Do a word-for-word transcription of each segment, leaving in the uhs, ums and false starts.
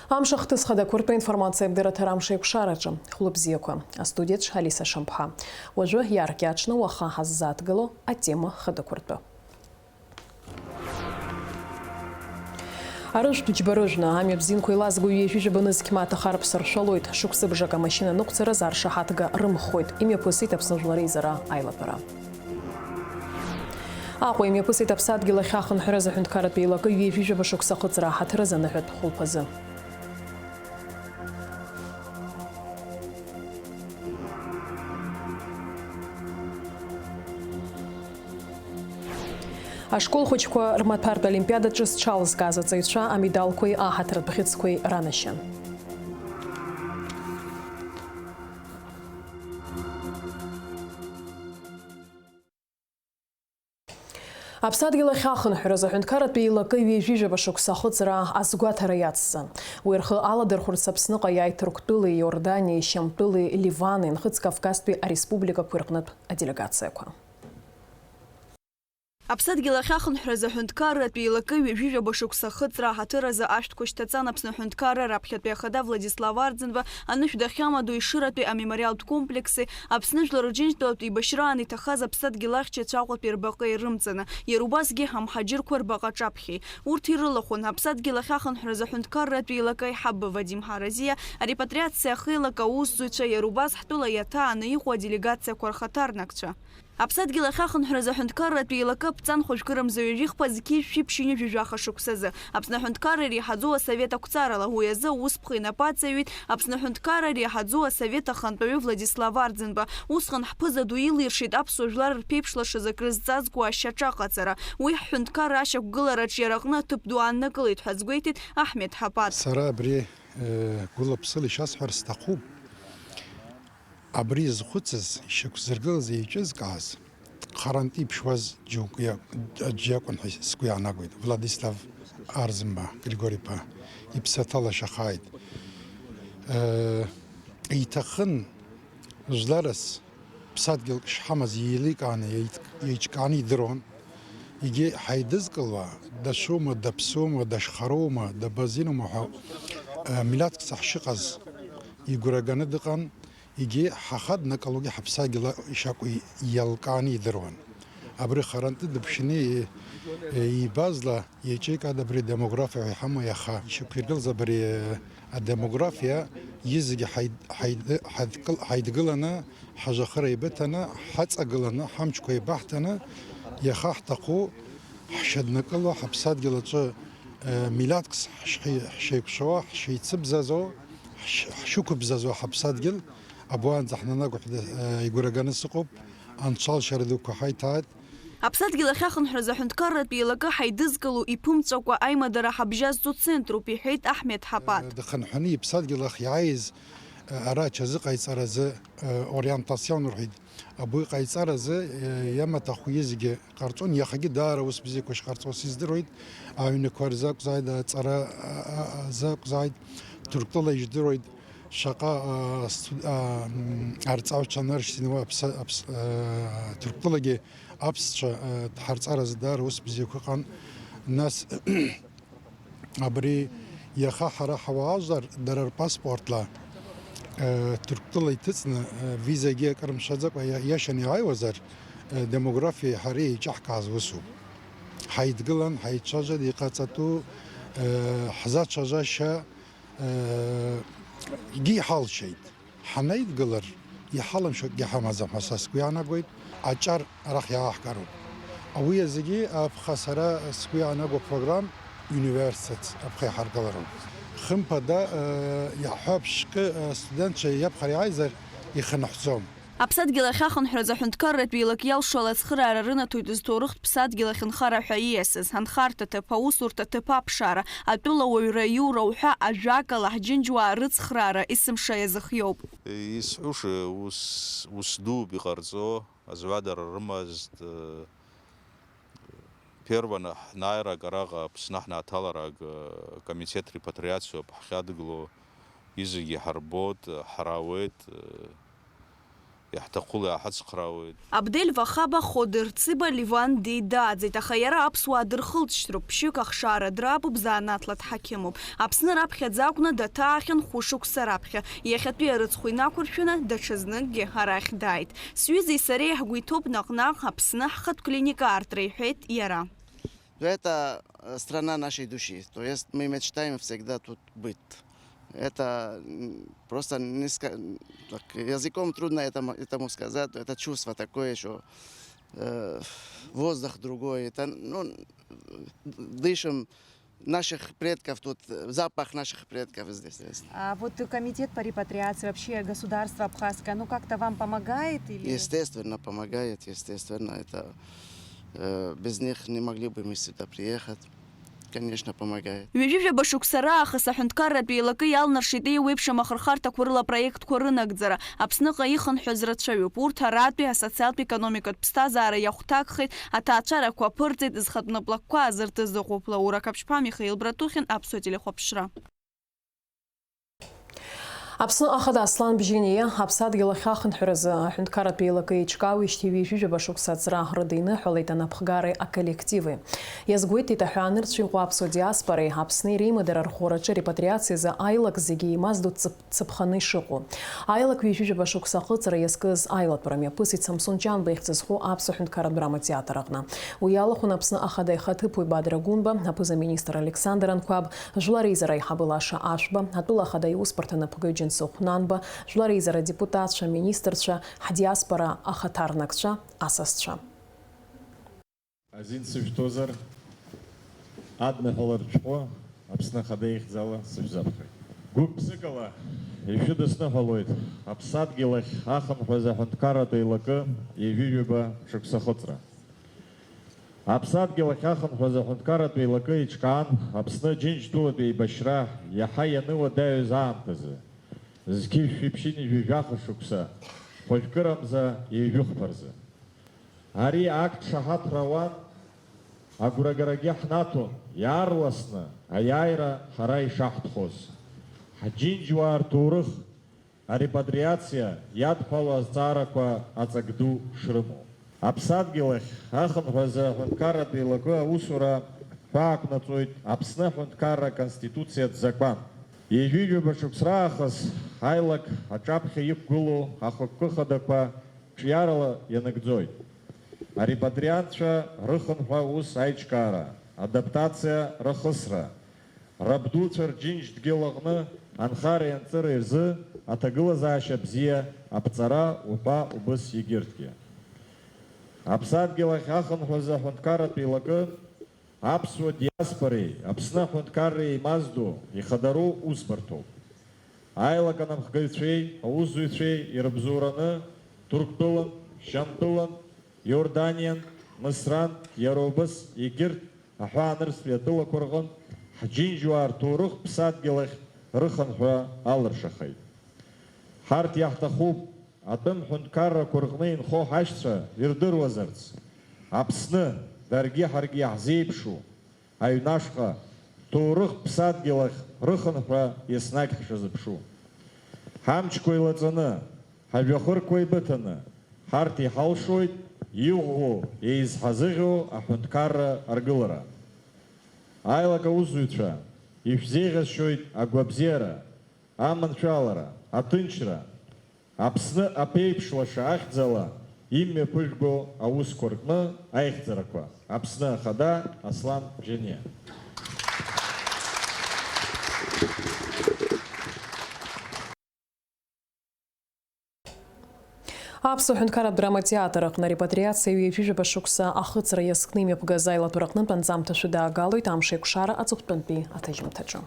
Амш ахҭыс хадақәа ртәы информациа абдырраҭара амш еиқәшараҿы. Хәлыбзиақәа. Астудиаҿ Алиса Шамԥҳа. Уажәы иааркьаҿны уаха ҳаззааҭгыло атема хадақәа ртәы. Арыжәтә џьбарыжәны, амҩа бзианқәа еилазго ҩажәижәаба нызқь мааҭ ахарԥ сыршәалоит, шықәсыбжак амашьына ныҟәцараз аршаҳаҭга рымхоит, имҩаԥысит Аԥсны Жәлар Реизара аилатәара. Аҟәа имҩаԥысит Аԥсадгьыл ахь ахынҳәразы аҳәынҭқарратә еилакы ҩажәижәаба шықәса ахыҵра аҳаҭыр азы аныҳәатә хәылԥазы. Ашкол хәыҷқәа рмаҭәартә олимпиадаҿы зҽалызкааз аҵаҩцәа амедалқәеи аҳаҭыртә бӷьыцқәеи ранашьан. Аԥсадгьыл ахь ахынҳәразы аҳәынҭқарратә еилакы ҩажәижәаба шықәса ахыҵра азгәаҭара иацҵан. Уи рхы аладырхәырц Аԥсныҟа иааит Ҭырқәтәылеи, Иорданиеи, Шьамтәылеи, Ливани, Нхыҵ Кавказтәи ареспубликақәеи рҟнытә аделегациақәа. Аԥсадгьыл ахь ахынҳәразы аҳәынҭқарратә еилакы ҩажәижәаба шықәса ахыҵра аҳаҭыр азы ашәҭқәа шьҭаҵан Аԥсны аҳәынҭқарра раԥхьатәи ахада Владислав Арӡынба, анышә дахьамадоу Ешыратәи амемориалтә комплекси, Аԥсны Жәлар Рџьынџьтәылатә еибашьраан иҭахаз Аԥсадгьыл ахьчаҩцәа Аҟәатәи рбаҟеи рымҵаны, иара убасгьы амҳаџьырқәа рбаҟа аҿаԥхьеи. Урҭ ирылахәын, Аԥсадгьыл ахь ахынҳәразы аҳәынҭқарратә еилакы аиҳабы Вадим Ҳаразиа, арепатриациа ахеилак аусзуҩцәа, иара убас ҳтәыла иаҭааны иҟоу аделегациақәа рхаҭарнакцәа. Аԥсадгьыл ахь ахынҳәразы аҳәынҭқарратә еилакы аԥҵан хәажәкырамза ҩажәихԥа зқьи жәшәи ԥшьынҩажәи жәаха шықәсазы Аԥсны аҳәынҭқарра иреиҳаӡоу асовет ақәҵарала уи азы аусԥҟа инапы аҵаҩит Аԥсны аҳәынҭқарра иреиҳаӡоу асовет ахантәаҩы Владислав Арӡынба. Усҟан ҳԥыза ду илиршеит аԥсуа жәлар рԥеиԥш лашаз акрызҵазкуа ашьаҿа аҟаҵара. Уи ҳҳәынҭқарра ашьақәгылараҿ иара аҟны аҭыԥ ду ааннакылеит ҳәа азгәеиҭеит Аҳмед Ҳапаҭ. Сара абри, э, гәыла-ԥсыла ишасҳәар сҭахуп. Абри изхәыцыз, ишьақәзыргылаз, еиҿызкааз, харантә иԥшуаз џьоук иа-, аӡә иакәын ҳәа сгәы иаанагоит, Владислав Арзынба Григори-иԥа иԥсы аҭалашьахааит. Э, иҭахын жәларас ԥсадгьылк шҳамаз еиликааны, еиҭ-, еиҿкааны идыруан. Егьи ҳаидызкылауа, дашоума, даԥсоума, дашхароума, дабазиноума ҳәа, э, милаҭк саҳшыҟаз игәра ганы дыҟан. Егьи ҳахаднакылогьы ҳаԥсадгьыл ишакәу иалкааны идыруан. Абри харантәы дыԥшьны и-, ибазла иаҿикаат абри адемографиа ҳәа иҳамоу иаха. Ишьақәиргылаз абри адемографиа изегьы ҳаид-, ҳаид-, ҳадкыл-, ҳаидгыланы, ҳажахыра еибыҭаны, ҳаҵагыланы, ҳамчқәа еибаҳҭаны, иаха ҳҭаху ҳшьаднакыло, ҳаԥсадгьыл аҿы, э, милаҭк ҳшеи-, ҳшеиқәшәо, ҳшеицыбзазо, ҳш-, ҳшықәыбзазо ҳаԥсадгьыл, абуаанӡа ҳнанагоит ҳәа, э, игәра ганы сыҟоуп, анцәа алшара дуқәа ҳаиҭааит. Аԥсадгьыл ахь ахынҳәразы аҳәынҭқарратә еилакы ҳаидызкыло иԥымҵәакәа аимадара ҳабжьазҵо центруп, иҳәеит Аҳмед Ҳапаҭ. Э, дыхынҳәны иԥсадгьыл ахь иааиз, э, ара аҽазыҟаиҵаразы, э, ориентацион рҳәеит. Абри иҟаиҵаразы, э, иамаҭәахәгьы зегьы ҟарҵон, иахагьы даара ус бзиақәа шҟарҵо сыздыруеит. Аҩнқәа рзы акәзааит, аҵара, а, а, азы акәзааит, Ҭырқәтәыла ижәдыруеит, шаҟа, а, студ-, а, м, арҵаҩцәа аныршьҭ-, уа аԥса-, аԥс-, а, Ҭырқәтәылагьы аԥсцәа, а, ҳарҵаразы даара ус бзиақәа ыҟан. Нас, Абри иаха ҳара ҳауаажәлар дара рпаспортла, э, Ҭырқәтәыла иҭыҵны, э, визагьы акыр мшәаӡакәа иа-, иашан иааиуазар, э, демографиеи ҳареи еиҿаҳкааз усуп. Ҳаидгылан, ҳаицәажәан, иҟаҵатәу, э, ҳзацәажәашьа, э, гьы иҳалшеит. Ҳанаидгылар, иҳалымшо акгьы ҳамаӡам ҳәа са сгәы иаанагоит, аҿар арахь иааҳгароуп. Уи азгьы аԥха сара сгәы иаанаго програм университет аԥха иҳаргылароуп. Хымԥада, э, иаҳҳәап, шәкы, э, студентцәа иаԥхьара иааизар ихынҳәӡом. Аԥсадгьыл ахь ахынҳәразы аҳәынҭқарратә еилак иалшо алацхыраара рынаҭоит зҭоурыхтә ԥсадгьыл ахь нхара ҳәа ииасыз, анхарҭа ҭыԥ, аусурҭа ҭыԥ, аԥшаара, атәылауаҩра, аиура уҳәа ажәакала ҳџьынџьуаа рыцхраара есымша иазыхиоуп. Исҳәоша ус, ус дууп иҟарҵо, азҩадара рымазт, перваны ҳнааирак араҟа Аԥсны ҳнаҭаларак, акомитет репатриациоуп ҳхьадгыло, изегьы ҳарбоит, ҳраауеит, иаҳҭахула иааҳацхраауеит. Абдель Вахаба Ходыр Циба Ливан дидааӡеит, аха иара аԥсуаа дырхылҵшьҭроуп, ԥшьҩык ахшара драпуп, заанаҵла дҳақьымуп. Аԥсны раԥхьаӡа акәны даҭаахьан хәышықәса раԥхьа. Иахьатәи арыцхә инақәыршәаны, даҽазныкгьы арахь дааит. Сҩызеи сареи ҳгәы иҭоуп наҟ-наҟ Аԥсны ҳхатә клиника аартра, иҳәеит иара. Это, э, страна нашей души. То есть мы мечтаем всегда тут быть. Это, м, просто не ска-, так, языком трудно этому, этому сказать. Это чувство такое, что, э, воздух другой. Это, ну, дышим наших предков тут, э, запах наших предков здесь есть. А вот комитет по репатриации, вообще государство абхазское, оно как-то вам помогает или? Естественно, помогает, естественно. Это, э, без них не могли бы мы сюда приехать. Конечно, помогает. Ҩажәижәаба шықәса раахыс аҳәынҭқарратә еилакы иалнаршеит еиуеиԥшым ахырхарҭақәа рыла апроектқәа рынагӡара. Аԥсныҟа ихынҳәыз рацәаҩуп. Урҭ аратәи асоциалтә-економикатә ԥсҭазаара иахәҭакхеит, аҭаацәарақәа аԥырҵеит, зхатә наплакқәа азыртыз ыҟоуп. Лаура Қаԥшьԥа, Михаил Братухин, Аԥсуа телехәаԥшра. Аԥсны Ахада Аслан Бжьаниа аԥсадгьыл ахь ахынҳәразы аҳәынҭқарратә еилакы еиҿкаауеижьҭеи ҩажәижәаба шықәса аҵра рыдиныҳәалеит анапхгареи аколлективи. Иазгәеиҭеит аҳәаанырцә иҟоу аԥсуа диаспореи Аԥсни реимадара рхәараҿы репатриациазы аилак зегьы еимаздо цыԥ-, цыԥханы ишыҟоу. Аилак ҩажәижәаба шықәса ахыҵра иазкыз аилатәара мҩаԥысит Самсон Ҷанба ихьӡ зху аԥсуа ҳәынҭқарратә драма театр аҟны. Уи иалахәын Аԥсны Ахада ихаҭыԥуаҩ Бадра Гәынба, аԥыза-министр Александр Анқәаб, Жәлар реизара аиҳабы Лаша Ашәба, атәыла ахада иусбарҭа напхгаҩ Џьансыхә Нанба, жәлар реизара адепутатцәа, аминистрцәа, ҳдиаспора ахаҭарнакцәа, асасцәа. Азин сышәҭозар, адныҳәалартә шәҟәы Аԥсны Ахада ихьӡала сышәзаԥхьоит. Гәык-ԥсыкала ишәыдысныҳәалоит Аԥсадгьыл ахь ахынҳәыз аҳәынҭқарратә еилакы ҩажәижәаба шықәса ахыҵра. Аԥсадгьыл ахь ахынҳәыз аҳәынҭқарратә еилакы еиҿкаан, Аԥсны Џьынџьтәылатә еибашьра иаҳа ианыуадаҩыз аамҭазы, зқьи жәшәи ԥшьынҩажәи жәаха шықәса, хәажәкырамза ҩажәи хԥа рзы. Ари ақҭшаҳаҭра ауан, агәрагарагьы ҳнаҭон, иаарласны аиааира ҳара ишаҳтәхоз. Ҳџьынџьуаа рҭоурых, арепатриациа иадҳәало азҵаарақәа аҵак ду шрымоу. Аԥсадгьыл ахь ахынҳәразы аҳәынҭқарратә еилакы аусура ҳәаақәнаҵоит Аԥсны аҳәынҭқарра Аконституциатә закәан. Ҩажәижәаба шықәс раахыс аилак аҿаԥхьа иқәгылоу ахықәкы хадақәа ҿиарала ианагӡоит. Арепатриантцәа рыхынҳәа ус аиҿкаара, адаптациа рахысра, рабдуцәа рџьынџь дгьыл аҟны анхареи анҵыреи рзы аҭагылазаашьа бзиа аԥҵара уҳәа убыс егьырҭгьы. Аԥсадгьыл ахь ахынҳәыз аҳәынҭқарратә еилакы аԥсуа диаспореи Аԥсны аҳәынҭқарреи еимаздо ихадароу усбарҭоуп. Аилак анапхгаҩцәеи аусзуҩцәеи ирыбзоураны Ҭырқәтәылан, Шьамтәылан, Иорданиан, Мысран, иара убас егьырҭ аҳәаанырцәтәи атәылақәа рҟынтә ҳџьынџьуаа рҭоурыхтә ԥсадгьыл ахь рыхынҳәра алыршахеит. Ҳарҭ иаҳҭахуп, атәым ҳәынҭқаррақәа рҟны инхо ҳашьцәа ирдыруазарц, Аԥсны, даргьы ҳаргьы иаҳзеиԥшу, аҩнашҟа, ҭоурыхтә ԥсадгьыл ахь рыхынҳәра еснагь ҳшазыԥшу. Ҳамчқәа еилаҵаны, ҳажәҩахырқәа еибыҭаны, ҳарҭ иҳалшоит иӷәӷәоу, еизҳазыӷьоу аҳәынҭқарра аргылара. Аилак аусзуҩцәа, ишәзеиӷьасшьоит агәабзиара, аманшәалара, аҭынчра, Аԥсны аԥеиԥш лаша ахьӡала имҩаԥыжәго аусқәа рҟны аихьӡарақәа. Аԥсны Ахада, Аслан Бжьаниа. Аԥсуа ҳәынҭқарратә драматеатр аҟны арепатриациа ҩажәижәаба шықәса ахыҵра иазкны имҩаԥгаз аилатәара аҟнытә анҵамҭа шәыдаагалоит амш еиқәшара аҵыхәтәантәи аҭыжьымҭаҿы.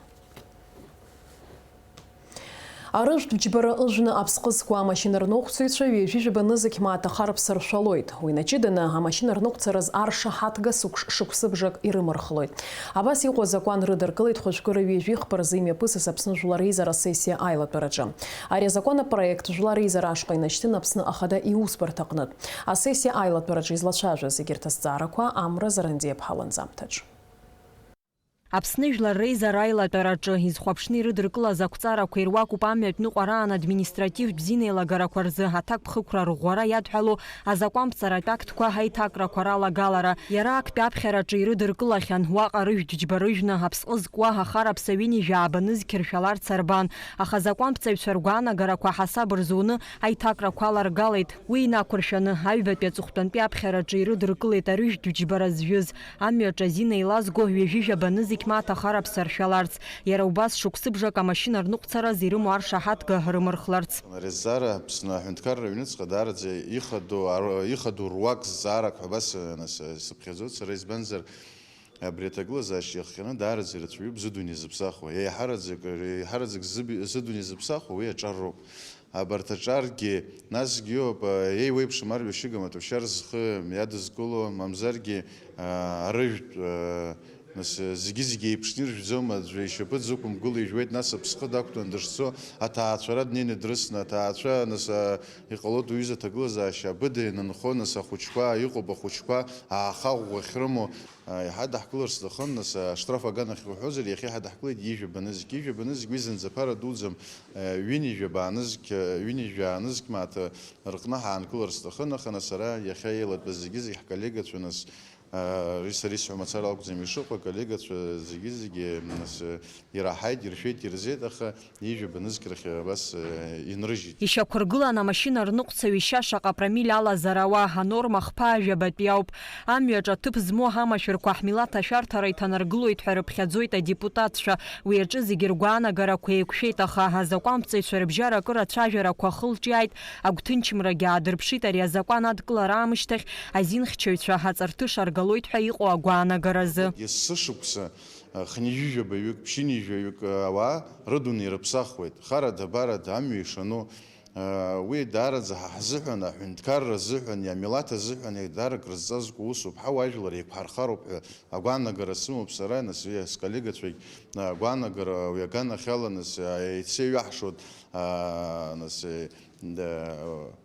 Арыжәтә џьбара ыжәны аԥсҟы зкуа амашьынарныҟәцаҩцәа ҩажәижәаба нызқь мааҭ ахарԥ сыршәалоит. Уи наҷыданы амашьынарныҟәцараз аршаҳаҭга сықәш-, шықәсыбжак ирымырхлоит. Абас иҟоу азакәан рыдыркылеит хәажәкыра ҩажәи хԥа рзы имҩаԥысыз Аԥсны Жәлар Реизара асессиа аилатәараҿы. Ари азакәан апроект Жәлар Реизара ашҟа инашьҭын Аԥсны Ахада иусбарҭа аҟнытә. Асессиа аилатәараҿы излацәажәаз егьырҭ азҵаарақәа Амра Зарандиаԥҳа ланҵамҭаҿ. Аԥсны Жәлар Реизара аилатәараҿы изхәаԥшны ирыдыркылаз ақәҵарақәа ируакуп амҩатә ныҟәараан административтә бзианеилагарақәа рзы аҭакԥхықәра рӷәӷәара иадҳәало азакәанԥҵаратә актқәа аиҭакрақәа ралагалара. Иара актәи аԥхьараҿы ирыдыркылахьан, уаҟа рыжәтә џьба рыжәны аԥсҟы зкуа ахараԥса ҩынҩажәи ааба нызқь ршәаларц арбан, аха азакәанԥҵаҩцәа ргәаанагарақәа ҳасаб рзуны аиҭакрақәа аларгалеит. Уи инақәыршәаны, аҩбатәи аҵыхәтәантәи аԥхьараҿы ирыдыркылеит арыжәтә џьбара зжәыз, амҩаҿы азин еилазго ҩажәи жәаба нызқь мааҭ ахараԥса ршәаларц, иара убас шықәсыбжак амашьына рныҟәцараз ирымоу аршаҳаҭга рымырхларц. Ари азҵаара Аԥсны аҳәынҭқарра аҩныҵҟа даараӡа ихадоу ар-, ихадоу руак зҵаарак ҳәа абас, э, нас, э, сыԥхьаӡоит сара, избанзар, абри аҭагылазаашьа иахҟьаны даараӡа ирацәаҩуп зыдунеи зыԥсахуа. Еиҳараӡак, еиҳараӡак зыб-, зыдунеи зыԥсахуа уи аҿар роуп. Абарҭ аҿаргьы, насгьы иоуп, а, еиуеиԥшым арҩашьыга маҭәашьар зхы иадызкыло, мамзаргьы, а, арыжәтә, а, нас, зегьы-зегьы еиԥшны иржәӡом, аӡәы ишьапы дзықәымгыло ижәуеит, нас аԥсхы дақәтәаны дышцо, аҭаацәара днеины дрысны, аҭаацәа, нас, а, иҟалоит уҩыза аҭагылазаашьа абыда ианынхо, нас ахәыҷқәа, иҟоуп ахәыҷқәа, ааха ӷәӷәа ахьрымоу, а, иҳадаҳкылар сҭахын, нас, а, аштраф аганахь уҳәозар, иахьа иҳадаҳкылеит ҩажәа банызқь, ҩажәа банызқь, уи зынӡа ԥара дуӡӡам, а, ҩынҩажәа банызқь, а, ҩынҩажәа аанызқь мааҭ, а, рҟны ҳаанкылар сҭахын, аха нас ара иахьа еилатәаз зегьы-зегь ҳколлегацәа, нас, а, ари сара исҳәо мацара акәӡам ишыҟоу, аколлегацәа зегьы-зегьы, нас, а, ираҳаит, иршәеит, ирзеит, аха ҩажәа банызқь рахь абас, а, инрыжьит. Ишьақәыргылан амашьына рныҟәцаҩ ишьа шаҟа промилле алазар ауа, анорма хԥа жәабатәи ауп. Амҩаҿ аҭыԥ змоу ҳамашәырқәа ҳмилаҭ ашәарҭара иҭанаргылоит ҳәа рыԥхьаӡоит адепутатцәа. Уи аҿы зегьы ргәаанагарақәа еиқәшәеит, аха азакәанԥҵаҩцәа рыбжьара акыр ацәажәарақәа ахылҿиааит, агәҭынчымрагьы аадырԥшит ари азакәан адкылара аамышьҭахь азинхьчаҩцәа аҵарҭыша ргалоит ҳәа иҟоу агәаанагаразы. Есышықәса, а, хынҩажәижәабаҩык, ԥшьынҩажәаҩык, а, ауаа рыдунеи рыԥсахуеит, харада-барада амҩа ишану. Уи даараӡа ҳа ҳзыҳәан, аҳәынҭқарра азыҳәан, амилаҭ азыҳәан еидарак рызҵазкуа усуп. Ҳауаажәлар еиқәҳархароуп ҳәа агәаанагара сымоуп сара, нас, уи сколлегацәагь агәаанагара уи аганахьала, нас, еицеиҩаҳшоит, аа, нас, е, да,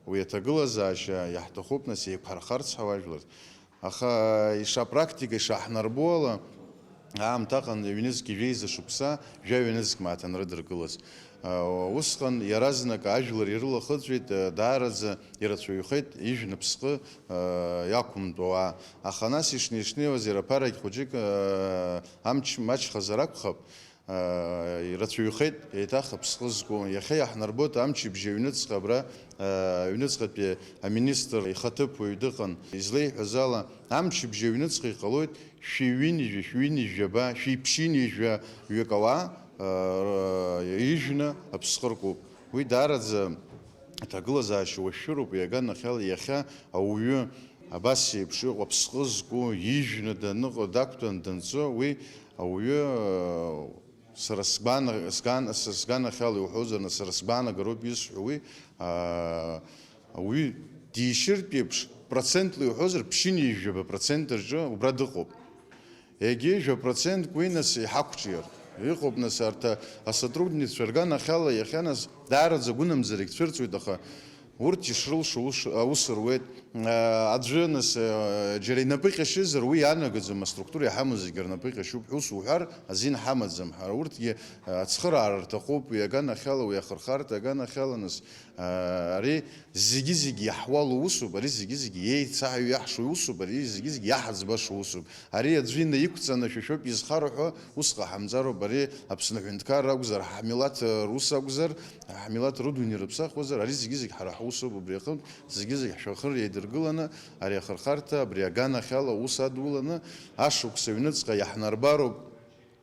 уи аҭагылазаашьа иаҳҭахуп, нас, еиқәҳархарц ҳауаажәлар. Аха ишапрактика ишаҳнарбо ала, аамҭаҟны ҩнызқь жәеиза шықәса, жәаҩа нызқь мааҭ анрыдыркылаз. Усҟан иаразнак ажәлар ирылахыҵәеит, даараӡа ирацәаҩхеит, ижәны ԥсҟы иақәымтәо ауаа. Аха нас ишнеи-шнеиуаз иара ԥарагь хәыҷык амч маҷхазар акәхап, ирацәаҩхеит, еиҭах аԥсҟы зку. Иахьа иаҳнарбоит амчыбжьа аҩныҵҟа абра, аҩныҵҟатәи аминистр ихаҭыԥуаҩ дыҟан. Излеиҳәаз ала, амчыбжьа аҩныҵҟа иҟалоит шәи ҩынҩажәа, шәи ҩынҩажәаба, шәи ԥшьынҩажәа ҩык ауаа, ижәны аԥсҟы ркуп. Уи даараӡа аҭагылазаашьа уашәшәыроуп, уи аганахьала иахьа ауаҩы абас еиԥш иҟоу аԥсҟы зку, ижәны даныҟоу, дақәтәан данцо, уи ауаҩы, сара сгәана-, сган-, с-, сганахьала иуҳәозар, нас, сара сгәаанагароуп исҳәо уи, аа, ауаҩы дишьыртә еиԥш, процентла иуҳәозар, ԥшьынҩажәаба процент рҿы убра дыҟоуп. Егьи жәа процентк уи, нас, иҳақәҿиар. Иҟоуп, нас, арҭ асотрудникцәа рганахьала иахьа, нас, даараӡа гәынамӡарагь цәырҵуеит, аха урҭ ишрылшо ус, аус руеит. Аӡәы, нас, џьара инапы ҟьашьызар, уи иаанагаӡом, аструктура иҳамоу зегьы рнапы ҟьашьуп ҳәа ус уҳәар, азин ҳамаӡам. Ҳара урҭгьы ацхыраара рҭахуп, уи аганахьала, уи ахырхарҭа аганахьала, нас, ари зегьы-зегь иаҳуало усуп, ари зегьы-зегь еицаҳаҩ иаҳшо усуп, ари зегьы-зегь иаҳаӡбашо усуп. Ари аӡәы инаиқәҵаны шәа шәоуп изхароу ҳәа ус ҟаҳамҵароуп. Ари Аԥсны аҳәынҭқарра акәзар, ҳмилаҭ рус акәзар, ҳмилаҭ рыдунеи рыԥсахуазар, ари зегьы-зегь ҳара ҳусуп. Убри аҟынтә зегьы-зегь ҳшәахыр еидыргыланы, ари ахырхарҭа, абри аганахьала аус адуланы, ашықәс аҩныҵҟа иаҳнарбароуп.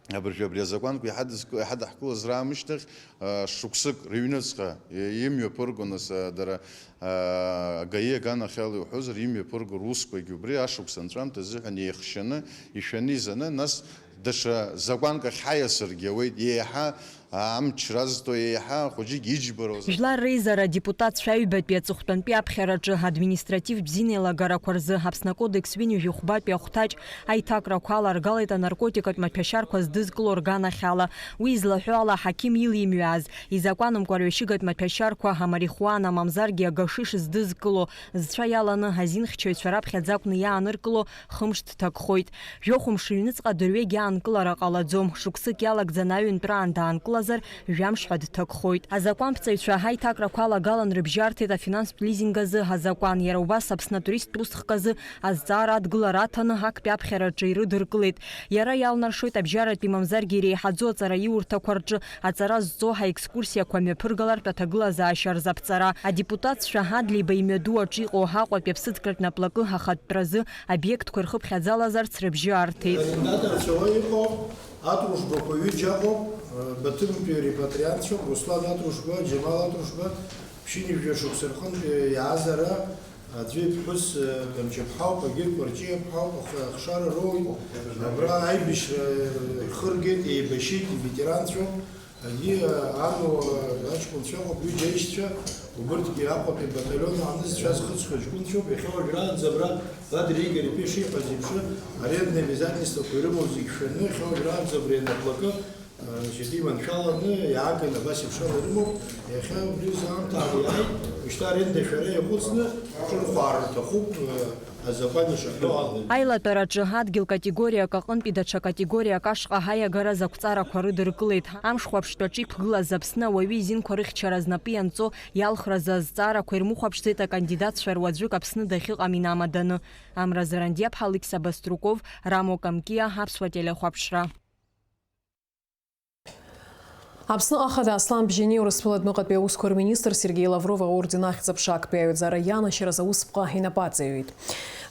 Абыржәы абри азакәанқәа иҳадызк-, иҳадаҳкылаз раамышьҭахь, а, шықәсык рыҩныҵҟа и-, имҩаԥырго, нас, а, дара, а, агаи аганахьала иуҳәозар, имҩаԥырго русқәагьы убри ашықәс анҵәамҭа азыҳәан еихшьаны, ишәаны изаны, нас даҽа закәанк ахь ҳаиасыргьы ауеит, еиҳа, Амч разҭо еиҳа ахәыҷык иџьбароуп. Жәлар реизара адепутатцәа аҩбатәи аҵыхәтәантәи аԥхьараҿы административтә зинеилагарақәа рзы Аԥсны акодекс ҩынҩажәи хәбатәи ахәҭаҷ аиҭакрақәа аларгалеит анаркотикатә маҭәашьарқәа здызкыло рганахьала. Уи излаҳәо ала, аҳақьым илимҩааз, изакәанымкәа арҩашьыгатә маҭәашьарқәа, амарихуана, мамзаргьы агашиш здызкыло, зцәа иаланы азинхьчаҩцәа раԥхьаӡа акәны иааныркыло хымш дҭакхоит. Жәохә мшы ҩныҵҟа дырҩегь аанкылара ҟалаӡом, шықәсык иалагӡаны аҩынтәраан даанкылазар, жәамш ҳәа дҭакхоит. Азакәанԥҵаҩцәа аиҭакрақәа алагалан рыбжьарҭеит афинанстә лизинг азы азакәан, иара убас Аԥсны атуристтә усхк азы азҵаара адгылара аҭаны актәи аԥхьараҿы ирыдыркылеит. Иара иалнаршоит абжьаратәи мамзаргьы иреиҳаӡоу аҵараиурҭақәа рҿы аҵара зҵо аекскурсиақәа мҩаԥыргалартә аҭагылазаашьа рзаԥҵара. Адепутатцәа Адлеиба имҩаду аҿы иҟоу Аҟәатәи аԥсыӡкратә наплакы ахатәтәразы обиектқәа ирхыԥхьаӡалазарц рыбжьы арҭеит. Арендаторцәа уа иҟоу атружбақәа ҩыџьа ыҟоуп, Баҭымтәи репатриантцәоуп, Руслан атружба, Џьамал атружба, ԥшьынҩажәа шықәса рҟынтә иааз ара, аӡәы иԥҳәыс, Камчыԥҳа ауп, егьырҭ Кәарҷиа ԥҳа ауп, аха ахшара роуеит, абра аибашьра ихыргеит, еибашьит, иветеранцәоуп. Егьи, ан, аҷкәынцәа ыҟоуп, ҩыџьа аишьцәа, убырҭгьы Аҟәатәи баталион аҟны зцәа зхыҵхьоу аҷкәынцәоуп, иахьа уажәраанӡа абра Бадра Игорь иԥа ишиҳәаз еиԥш, арендные обязательствақәа ирымоу зегь шәаны, иахьа уажәраанӡа абри анаплакы, значит, иманшәаланы иааганы абас еиԥш ала ирымоуп, иахьа убри рзы аамҭа аиааит, уажәшьҭа аренда шәара иаҟәыҵны, шәырхәаар рҭахуп. Азакәан ишаҳәо ала. Аилатәараҿы адгьыл категориак аҟынтәи даҽа категориак ашҟа ҳаиагараз ақәҵарақәа рыдыркылеит. Амш хәаԥштәаҿы иқәгылаз Аԥсны ауаҩы изинқәа рыхьчара знапы ианҵо иалхразы азҵаарақәа ирмыхәаԥшӡеит акандидатцәа руаӡәык Аԥсны дахьыҟам инамаданы. Амра Зарандиаԥҳа, Алықьса Баструков, Рамо Камкиа, Аԥсуа телехәаԥшра. Аԥсны Ахада Аслан Бжьани Урыстәыла адәныҟатәи аусқәа рминистр Сергеи Лавров аорден ахьӡ-аԥша актәи аҩаӡара ианашьараз аусԥҟа инапы аҵаҩит.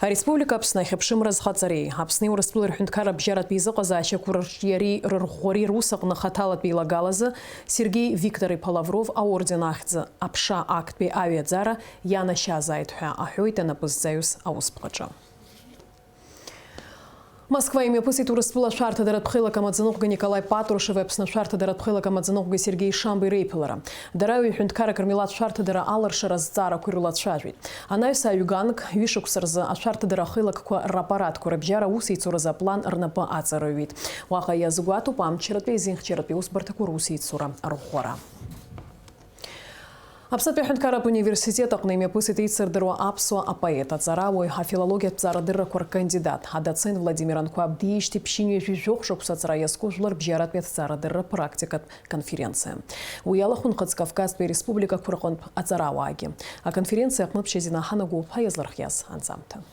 Ареспублика Аԥсны ахьыԥшымра азхаҵареи, Аԥсни Урыстәылеи рҳәынҭқарра абжьаратәи еизыҟазаашьақәа рырҿиареи рырӷәӷәареи русаҟны ахаҭалатәи илагалазы Сергеи Виктор-иԥа Лавров аорден ахьӡ-аԥша актәи аҩаӡара ианашьазааит ҳәа аҳәоит анапы зҵаҩыз аусԥҟаҿы. Москва имҩаԥысит Урыстәыла ашәарҭадаратә хеилак амаӡаныҟәгаҩ Николаи Патрушеви Аԥсны ашәарҭадаратә хеилак амаӡаныҟәгаҩ Сергеи Шамбеи реиԥылара. Дара ҩ-ҳәынҭқаррак рмилаҭ шәарҭадара аларшара азҵаарақәа ирылацәажәеит. Анаҩс аҩганк, ҩышықәса рзы ашәарҭадара ахеилакқәа рапаратқәа рыбжьара аусеицуразы аплан рнапы аҵарыҩит. Уаҟа иазгәаҭоуп амчратәи, азинхьчаратәи усбарҭақәа русеицура арӷәӷәара. Аԥснытәи аҳәынҭқарратә университет аҟны имҩаԥысит еицырдыруа аԥсуа апоет, аҵарауаҩ, афилологиатә ҵарадыррақәа ркандидат, адоцент Владимир Анқәаб диижьҭеи ԥшьынҩажәи жәохә шықәса аҵара иазку жәлар рыбжьаратәи аҭҵаарадырра практикатә конференциа. Уи иалахәын Нхыҵ Кавказтәи ареспубликақәа рҟынтә аҵарауаагьы. Аконференциа аҟны ԥшьазина ҳанаго ҳәа иазлархиаз анҵамҭа.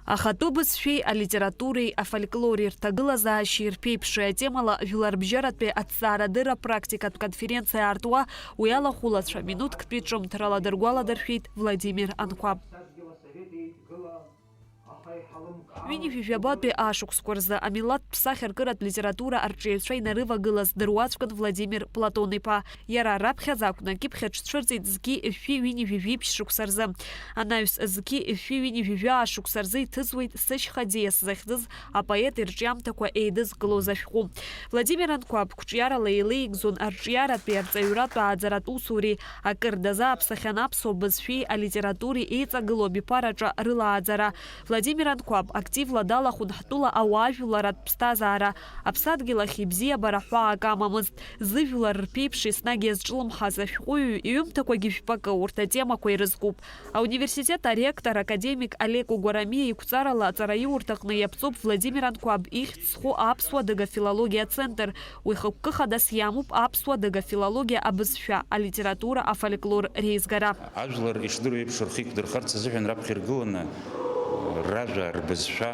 Ахатәы бызшәеи алитературеи афольклори рҭагылазаашьеи рԥеиԥши атемала жәларбжьаратәи аҭҵаарадырра практикатә конференциа аартуа уи алахәылацәа минуҭктәи ҿымҭрала дыргәаладыршәеит Владимир Анқәаб. Ҩынҩажәи жәабатәи ашықәсқәа рзы амилаҭтә сахьаркыратә литература арҿиаҩцәа инарывагылаз дыруаӡәкын Владимир Платон-иԥа. Иара раԥхьаӡа акәны акьыԥхь аҽцәырҵит зқьи жәшәи ҩынҩажәи жәиԥшь шықәса рзы. Анаҩс зқьи жәшәи ҩынҩажәи жәаа шықәса рзы иҭыҵуеит Сышьха аӡиас захьӡыз апоет ирҿиамҭақәа еидызкылоз ашәҟәы. Владимир Анқәаб қәҿиарала еилеигӡон арҿиаратәи арҵаҩратә ааӡаратә усуреи, акыр дазааԥсахьан аԥсуа бызшәеи алитературеи еиҵагылоу абиԥараҿы рылааӡара. Владимир Анқәаб активла далахәын ҳтәыла ауаажәларратә ԥсҭазаара, аԥсадгьыл ахь ибзиабара ҳәаак амамызт. Зыжәлар рԥеиԥш еснагь иазҿлымҳаз ашәҟәыҩҩы иҩымҭақәагьы жәпакы урҭ атемақәа ирызкуп. Ауниверситет аректор академик Олег Угәарамиа иқәҵарала аҵараиурҭаҟны иаԥҵоуп Владимир Анқәаб ихьӡ зху аԥсуа адыга филологиа ацентр. Уи хықәкы хадас иамоуп аԥсуа адыга филологиа абызшәа, алитература, афольклор реизгара. Ажәлар ишдыру еиԥш рхы иқәдырхарц азыҳәан раԥхьа иргыланы ражәа, рбызшәа,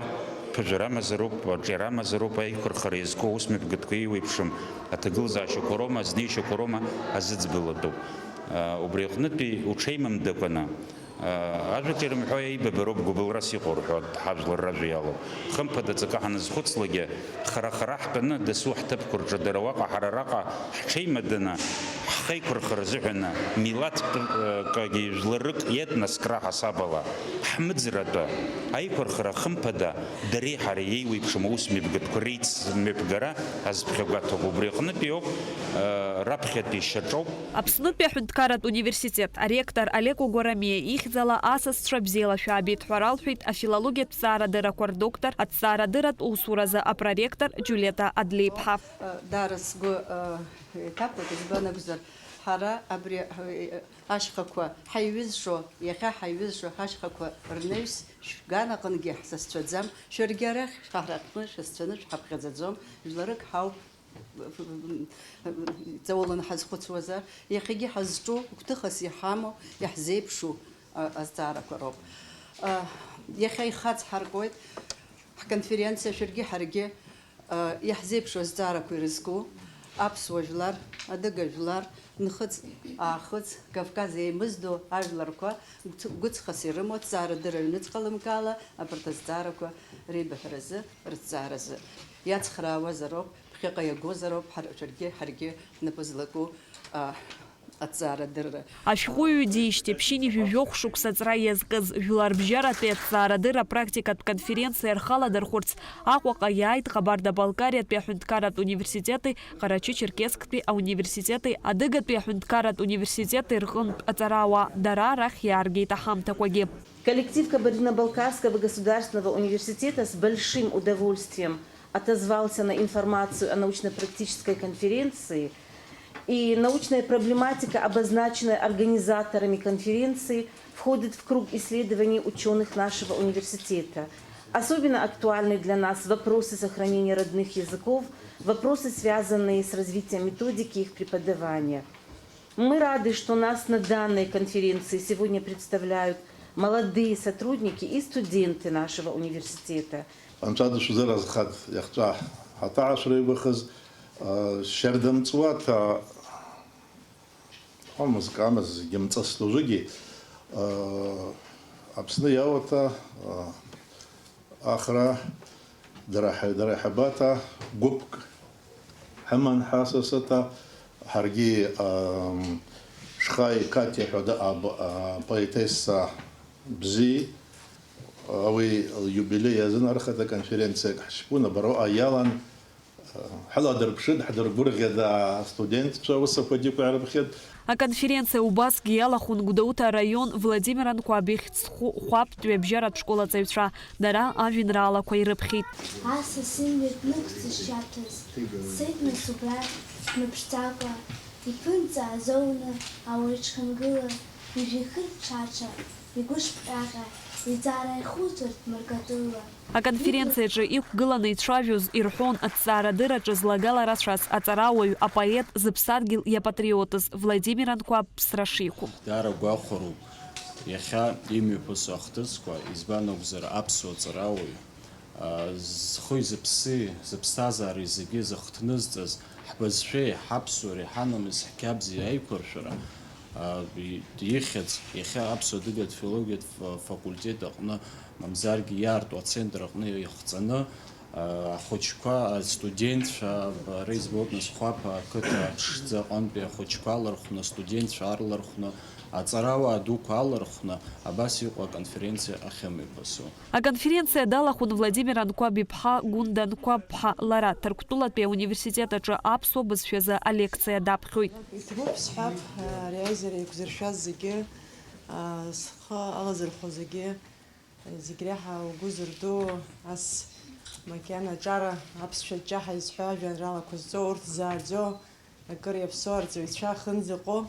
ԥыжәара амазароуп, аҿиара амазароуп, аиқәырхара иазку аусмҩаԥгатәқәа еиуеиԥшым аҭагылазаашьақәа роума, азнеишьақәа роума азыӡбалатәуп. Убри аҟнытәи уҽеимамдакәаны, ажәак ирымҳәо аибабароуп гәыбылрас иҟоу рҳәоит, ҳажәлар ражәа иалоуп. Хымԥада, ҵакы ҳаназхәыцлакгьы, хара-хара ҳтәаны дасу ҳҭыԥқәа рҿы, дара уаҟа, ҳара араҟа ҳҽеимаданы, Ҳаиқәырхара азыҳәан милаҭк, э, кагьы жәларык иетноск раҳасабала ҳмыӡратәы аиқәырхара хымԥада дареи ҳареи еиуеиԥшым аусмҩаԥгатәқәа реицмҩаԥгара азԥхьагәаҭоуп. Убри аҟнытә иоуп, э, раԥхьатәи шьаҿоуп. Аԥснытәи аҳәынҭқарратә университет аректор Олег Огорамиа ихьӡала асасцәа бзиала шәаабеит ҳәа ралҳәеит афилологиатә ҭҵаарадыррақәа рдоктор, аҭҵаарадырратә усуразы апроректор Џьулиета Адлеиԥҳа. Даара сгәы, э, иҭабгоит, избан акәзар, ҳара абри, э, ашьхақәа ҳаиҩызшо, иахьа ҳаиҩызшо ҳашьхақәа рнаҩс шәган аҟынгьы ҳзасцәаӡам, шәаргьы арахь ҳара ҳҟны шәысцәаны шәҳаԥхьаӡаӡом, жәларык ҳауп, ҵауланы ҳазхәыцуазар, иахьагьы ҳазҿу, гәҭыхас иҳамоу, иаҳзеиԥшу, а, азҵаарақәа роуп. А, иахьа ихацҳаркуеит ҳконференциа, шәаргьы ҳаргьы Иаҳзеиԥшу азҵаарақәа ирызку аԥсуа жәлар, адыга жәлар, нхыҵ-аахыҵ, Кавказ еимыздо ажәларқәа гәц-, гәыҵхас ирымоу аҭҵаарадырра аҩныҵҟа лымкаала абарҭ азҵаарақәа реибыҳәаразы, рыҭҵааразы иацхраауазароуп, ԥхьаҟа иагозароуп ҳара, шәаргьы, ҳаргьы ҳнапы злаку, а, Аҭҵаарадырра. Ашәҟәыҩҩы диижьҭеи ԥшьынҩажәи жәохә шықәса аҵра иазкыз жәларбжьаратәи аҭҵаарадырра практикатә конференциа рхы аладырхәырц Аҟәаҟа иааит Ҟабарда-Балкариатәи аҳәынҭқарратә университети Ҟарачы-Черкессктәи ауниверситети Адыгатәи аҳәынҭқарратә университети рҟынтә аҵарауаа. Дара арахь иааргеит аҳамҭақәагьы. Коллектив Кабардино-Балкарского государственного университета с большим удовольствием отозвался на информацию о научно-практической конференции, и научная проблематика, обозначенная организаторами конференции, входит в круг исследований учёных нашего университета. Особенно актуальны для нас вопросы сохранения родных языков, вопросы, связанные с развитием методики их преподавания. Мы рады, что нас на данной конференции сегодня представляют молодые сотрудники и студенты нашего университета. Анцәа дышәзыразхаз иахьҵәа ҳаҭаашәра иубахыз, а, шьардамҵуа ҭа-, амызк амаз зегьы мҵыс дужыгьы, а, Аԥсны иауаҭа, а, Ахра дара ҳа-, дара ҳабаҭа гәыԥк ҳаман ҳасасаҭа, ҳаргьы, ам, Шхаи Катиа ҳәа да-, аб-, а, поетесса бзи, уи лиубилеи азын архада конференциак ҳшьпун, абароа иалан, Ҳладырԥшит, ҳдыргәырӷьеит, астудентцәа усақәагьы ықәаарыԥхьеит. Аконференциа убасгьы иалахәын Гәдоуҭа араион Владимир Анқәаб ихьӡ зху Хәаԥтәи абжьаратә школ аҵаҩцәа, дара ажәеинраалақәа ирыԥхьеит. Асас имҩа днықәҵышьшьаҭаз, дцеит нас убрахь дмыԥшӡакәа, иԥынҵа азоуны ауаҩы дшхынгыла, ижәихыртә ҽаҽа, игәышԥҟьаҟьа, иӡара ихуҵәарт мыркатыла. Аконференциаҿы иқәгыланы ицәажәоз ирҳәон аҭҵаарадырраҿы злагала рацәаз аҵарауаҩ, апоет, зыԥсадгьыл иапатриотыз Владимир Анқәаб ԥсра шиқәу. Даара гәахәароуп иахьа имҩаԥысуа ахҭысқәа, избан акәзар, аԥсуа ҵарауаҩ, а, зхи зыԥси, зыԥсҭазаареи зегьы зыхҭнызҵаз, ҳбызшәеи, ҳаԥсуареи, ҳанамыси, ҳқьабзи аиқәыршәара, а, и-, ихьӡ иахьа аԥсуа-адыгатә филологиатә фа-, факультет аҟны, мамзаргьы иаарту ацентр аҟны ихҵаны, а, ахәыҷқәа, астудентцәа, ара избоит нас Хәаԥ ақыҭа ԥшӡа аҟынтәи ахәыҷқәа алархәны, астудентцәа арлархәны, аҵарауаа дуқәа алархәны, абас иҟоу аконференциа ахьымҩаԥысу. Аконференциа далахәын Владимир Анқәаб-иԥҳа Гәында Анқәаб-ԥҳа. Лара Ҭырқәтәылатәи ауниверситет аҿы аԥсуа бызшәазы алекциа даԥхьоит. Иҭабуп сҳәап, ари аизара еиқәзыршәаз зегьы, схы алазырхәо зегьы, зегь реиҳа лгәы зырдуу, ас макьана аҿара аԥсшәа ҷҷаҳәа изҳәо ажәеинраалақәа зҵо, урҭ зааӡо, акыр иаԥсоу арҵаҩцәа ахьынӡаҟоу,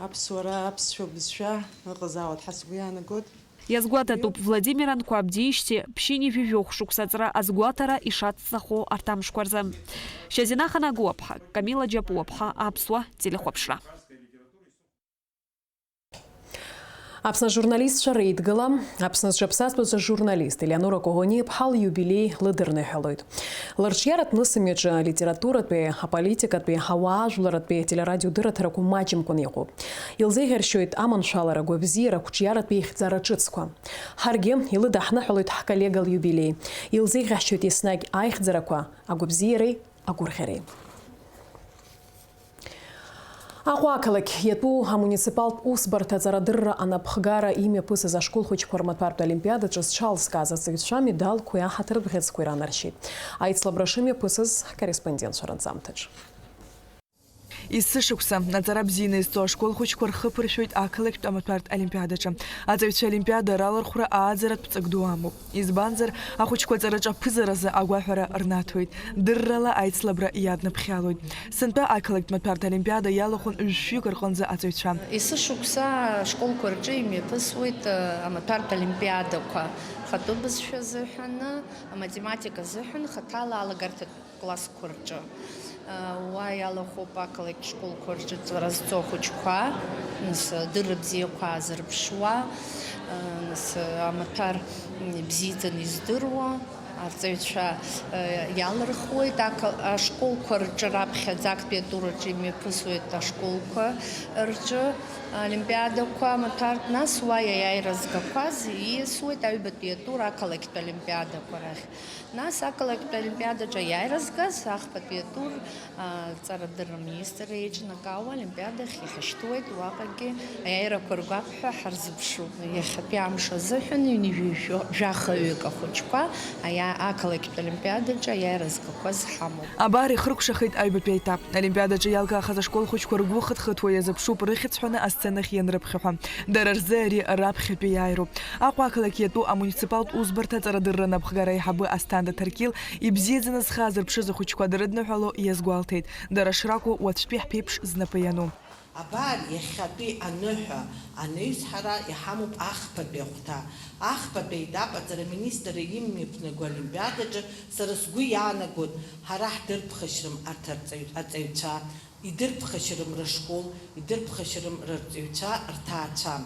аԥсуара, аԥсшәа бызшәа ыҟазаауеит ҳәа сгәы иаанагоит. Иазгәаҭатәуп, Владимир Анқәаб диижьҭеи ԥшьынҩажәи жәохә шықәса аҵра азгәаҭара ишацҵахо арҭ амшқәа рзы. Шьазина Ханагуаԥҳа, Камила Џьапуаԥҳа, Аԥсуа телехәаԥшра. Аԥсны ажурналистцәа реидгыла, Аԥсны зҽаԥсазтәыз ажурналист Елеонора Коӷониа-иԥҳа лиубилеи лыдырныҳәалоит. Лырҿиаратә нысымҩаҿы алитературатәи, аполитикатәи, ауаажәларратәи, ателерадиодырраҭарақәа маҷымкәан иҟоуп. Илзеиӷьаршьоит аманшәалара, агәабзиара, ақәҿиаратәи ихьӡара ҿыцқәа. Ҳаргьы илыдаҳныҳәалоит ҳколлега лиубилеи. Илзеиӷьаҳшьоит еснагь аихьӡарақәа, агәабзиареи агәырӷьареи. Аҟәа ақалақь иатәу амуниципалтә усбарҭа аҵарадырра анапхгара имҩаԥысыз ашкол хәыҷқәа рмаҭәартә олимпиадаҿы зҽалзкааз аҵаҩцәа медалқәеи аҳаҭыртә бӷьыцқәеи ранаршьеит. Аицлабра шымҩаԥысыз ҳкорреспондентцәа ранҵамҭаҿ. Есышықәса аҵара бзианы изҵо ашкол хәыҷқәа рхы ԥыршәоит ақалақьтә амаҭәартә олимпиадаҿы. Аҵаҩцәа олимпиада ралархәра ааӡаратә ҵак ду амоуп. Избанзар, ахәыҷқәа аҵараҿы аԥызаразы агәаҳәара рнаҭоит, дыррала аицлабра иаднаԥхьалоит. Сынтәа ақалақьтә маҭәарҭа олимпиада иалахәын жәшәҩык рҟынӡа аҵаҩцәа. Есышықәса ашколқәа рҿы имҩаԥысуеит, э, амаҭәартә олимпиадақәа, хатәы бызшәа азыҳәаны, аматематика азыҳәан, хаҭала алагарҭатә классқәа рҿы. Уа иалахәуп ақалақь школқәа рҿы ҵара зҵо ахәыҷқәа, нас, адырра бзиақәа аазырԥшуа, нас, амаҭәар бзиаӡаны издыруа арҵаҩцәа иалырхуеит. Ақа-, ашколқәа рҿы раԥхьаӡа актәи атур аҿы имҩаԥысуеит ашколқәа рҿы олимпиадақәа амаҭәартә, нас уа иаиааира згақәаз ииасуеит аҩбатәи атур ақалақьтә олимпиадақәа рахь. Нас ақалақьтә олимпиадаҿы аиааира згаз, ахԥатәи атур, а, аҵарадырра аминистрра еиҿнакаауа олимпиадахь иҳашьҭуеит, уаҟагьы аиааирақәа ргәаҟ ҳәа ҳарзыԥшуп. Иахьатәи амш азыҳәан ҩынҩажәи жәа-, жәахаҩык ахәыҷқәа аиа-, ақалақьтә олимпиадаҿы аиааира згақәаз ҳамоуп. Абар, ихыркәшахеит аҩбатәи аетап. Олимпиадаҿы иалгахаз ашкол хәыҷқәа ргәы хыҭхыҭуа иазыԥшуп рыхьӡ ҳәаны асценахь ианрыԥхьаҳәа. Дара рзы ари раԥхьатәи иааироуп. Аҟәа ақалақь иатәу амуниципалтә усбарҭа аҵарадырра анапхгара аиҳабы Асҭанда Ҭаркьыл ибзиаӡаны зхы аазырԥшыз ахәыҷқәа дрыдныҳәало иазгәалҭеит. Дара шракәу уаҵәтәи ҳԥеиԥш знапы иану. Абар, иахьатәи аныҳәа анаҩс ҳара иҳамоуп ахԥатәи ахәҭа. Ахԥатәи аетап аҵара аминистрра имҩаԥнаго олимпиадаҿы сара сгәы иаанагоит, ҳара ҳдырԥхашьрым арҭ арҵаҩ-, аҵаҩцәа. Идырԥхашьарым рышкол, идырԥхашьарым рырҵаҩцәа, рҭаацәа.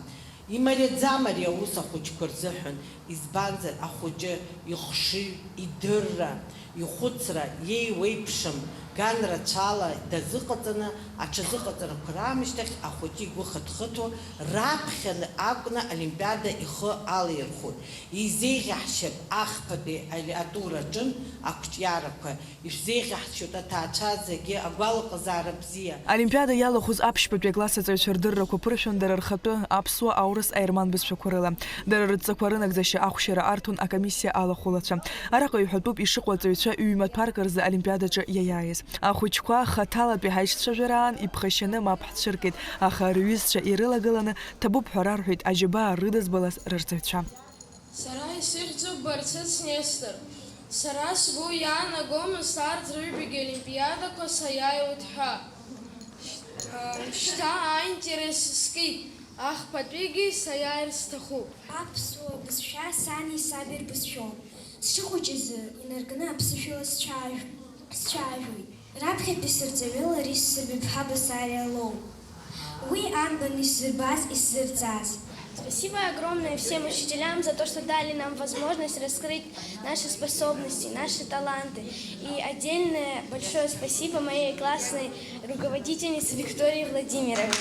Имариаӡам ари аус ахәыҷқәа рзыҳәан, избанзар, ахәыҷы ихшыҩ, идырра, ихәыцра иеиуеиԥшым, ганрацәала дазыҟаҵаны, аҽазыҟаҵарақәа раамышьҭахь ахәыҷы игәы хыҭхыҭуа, раԥхьаны акәны олимпиада ихы алаирхәоит. Изеиӷьаҳшьап ахԥатәи али-, атур аҿынтә ақәҿиарақәа. Ишәзеиӷьаҳшьоит аҭаацәа зегьы агәалаҟазаара бзиа. Олимпиада иалахәыз аԥшьбатәи акласс аҵаҩцәа рдыррақәа ԥыршәон дара рхатәы аԥсуа, аурыс, аерман бызшәақәа рыла. Дара рыдҵақәа рынагӡашьа ахәшьара арҭон акомиссиа алахәылацәа. Араҟа иҳәатәуп ишыҟоу аҵаҩцәа ҩ-маҭәарк рзы олимпиадаҿы иаиааиз. Ахәыҷқәа хаҭалатәи ҳаицәажәараан иԥхашьаны мап ҳцәыркит, аха рҩызцәа ирылагыланы ҭабуп ҳәа рарҳәеит аџьабаа рыдызбалаз рырҵаҩцәа. Сара исыхьӡуп Барцыц Нестор. Сара сгәы иаанагомызт арҭ рыҩбагьы олимпиадақәа саиааиуеит ҳәа. Шьҭа аинтерес скит, ахԥатәигьы саиааир сҭахуп. Аԥсуа бызшәа сани саби рбызшәоуп. Сшыхәыҷыз инаркны аԥсышәала сцәажә-, сцәажәоит. Раԥхьатәи сырҵаҩы Ларис Сырбеиԥҳа Басариа лоуп. Уи анбан исырбаз, исзырҵаз? Спасибо огромное всем учителям за то, что дали нам возможность раскрыть наши способности, наши таланты. И отдельное большое спасибо моей классной руководительнице Виктории Владимировне.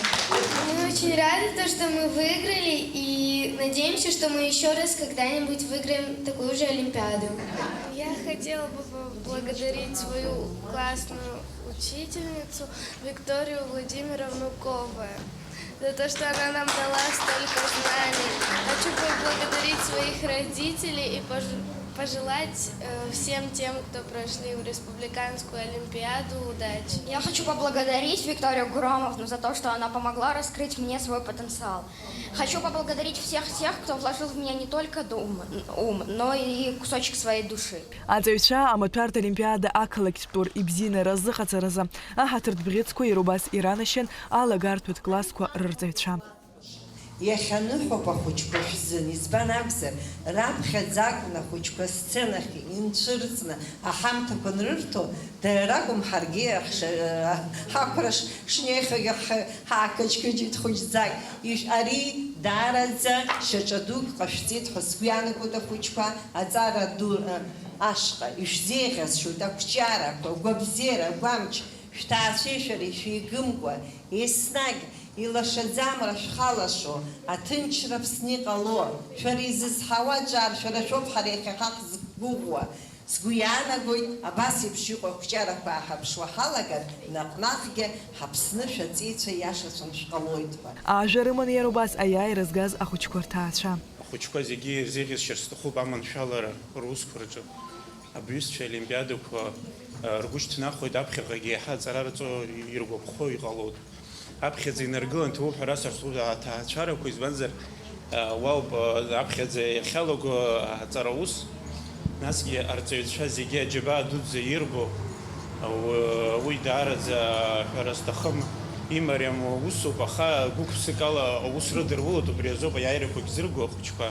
Мы очень рады, то, что мы выиграли, и надеемся, что мы ещё раз когда-нибудь выиграем такую же олимпиаду. Я хотела бы поблагодарить свою классную учительницу Викторию Владимировну Коваль за то, что она нам дала столько знаний. Хочу поблагодарить своих родителей и пож-, пожелать, э, всем тем, кто прошли в республиканскую олимпиаду, удачи. Я хочу поблагодарить Викторию Громовну за то, что она помогла раскрыть мне свой потенциал. Хочу поблагодарить всех тех, кто вложил в меня не только дум-, ум, но и кусочек своей души. Аҵаҩцәа амаҭәарҭа олимпиада ақалақьтә тур ибзианы разыҟаҵаразы аҳаҭыртә бӷьыцқәа иара убас иранашьан алагарҭәатә классқәа рырҵаҩцәа. Иахьа ныҳәоуп ахәыҷқәа шәзын, избан акәзар, раԥхьаӡа акәын ахәыҷқәа асценахь инцәырҵны аҳамҭақәа анрырҭо, дара ракәым ҳаргьы ҳша-, ҳақәра ш-, шнеихагьы ҳ-, ҳаақыџьқыџьит хәыҷӡак. Ишә-, ари даараӡа шьаҿа дук ҟашәҵеит ҳәа сгәы иаанагоит ахәыҷқәа, аҵара ду, ашҟа ишәзеиӷьасшьоит ақәҿиарақәа, агәабзиара, агәамч, шәҭаацәеи шәареи шәеигымкәа, еснагь илашаӡам ара шәхалашо, аҭынчра Аԥсны иҟало, шәара изызҳауа аҿар шәара шәоуп ҳара иахьа ҳахьзықәгәыӷуа. Сгәы иаанагоит, абас еиԥш иҟоу ақәҿиарақәа ҳаԥшуа ҳалагар, наҟ-наҟгьы ҳаԥснышә аҵеицәа иашацәан шәҟалоит ҳәа. Ажәа рыман иара убас аиааира згаз ахәыҷқәа рҭаацәа. Ахәыҷқәа зегьы ирзеиӷьасшьар сҭахуп аманшәалара русқәа рҿы. Абҩызцәа олимпиадақәа, а, ргәы шьҭнахуеит, аԥхьаҟагьы еиҳа аҵара рҵо иргәаԥхо иҟалоит. Аԥхьаӡа инаргылан ҭоуп ҳәа расҳәарц сҭахуп аҭаацәарақәа, избанзар, а, уа ауп, а, аԥхьаӡа иахьалаго аҵара аус, насгьы арҵаҩцәа зегьы аџьабаа дуӡӡа ирбо, а, у-, уи даараӡа ҳәара зҭахым, имариам усуп, аха гәык-ԥсык ала аус рыдырулоит, убри азоуп аиааирақәагь зырго ахәыҷқәа.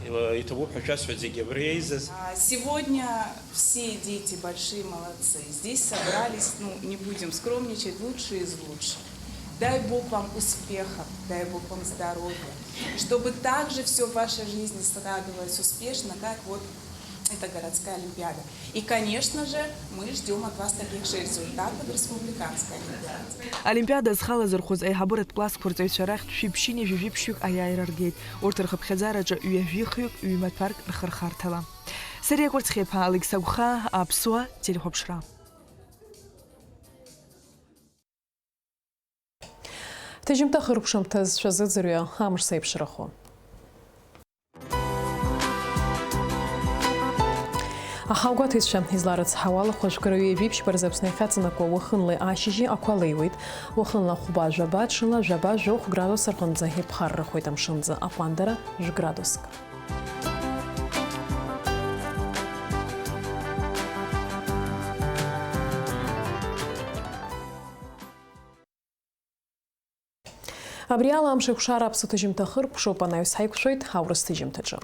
Ила-, иҭабуп ҳәа шәасҳәоит зегьы абра еизаз. А, сегодня все дети большие молодцы. Здесь собрались, ну, не будем скромничать, лучшие из лучших. Дай Бог вам успехов, дай Бог вам здоровья, чтобы также всё в вашей жизни складывалось успешно, как вот эта городская олимпиада. И, конечно же, мы ждём от вас таких же результатов в республиканской олимпиаде. Олимпиада зхалазырхәыз аиҳабыратә классқәа рҵаҩцәа рахьтә шәи ԥшьыни жәаҩык аиааира ргеит. Урҭ рхыԥхьаӡараҿы ҩажәихҩык ҩ-маҭәарк рхырхарҭала. Сариа Кәарцхиаԥҳа, Алықьса Гәхаа, Аԥсуа телехәаԥшра. Ҭыжьымҭа хыркәшамҭаз шәазыӡырҩы амш зеиԥшрахо. Аха агәаҭеицәа изларыцҳауа алахәажәкыра ҩажәи ԥшьба рзы Аԥсны иахьаҵанакуа уахынлеи ашьыжьи ақәа леиуеит. Уахынла хәба жәаба, ҽынла жәаба жәохә градус рҟынӡа иԥхаррахоит амшынӡы аҟәандара жәградуск. Абри ала амш еиқәшара аԥсуа ҭыжьымҭа хыркәшоуп, анаҩс ҳаиқәшәоит аурыс ҭыжьымҭаҿы.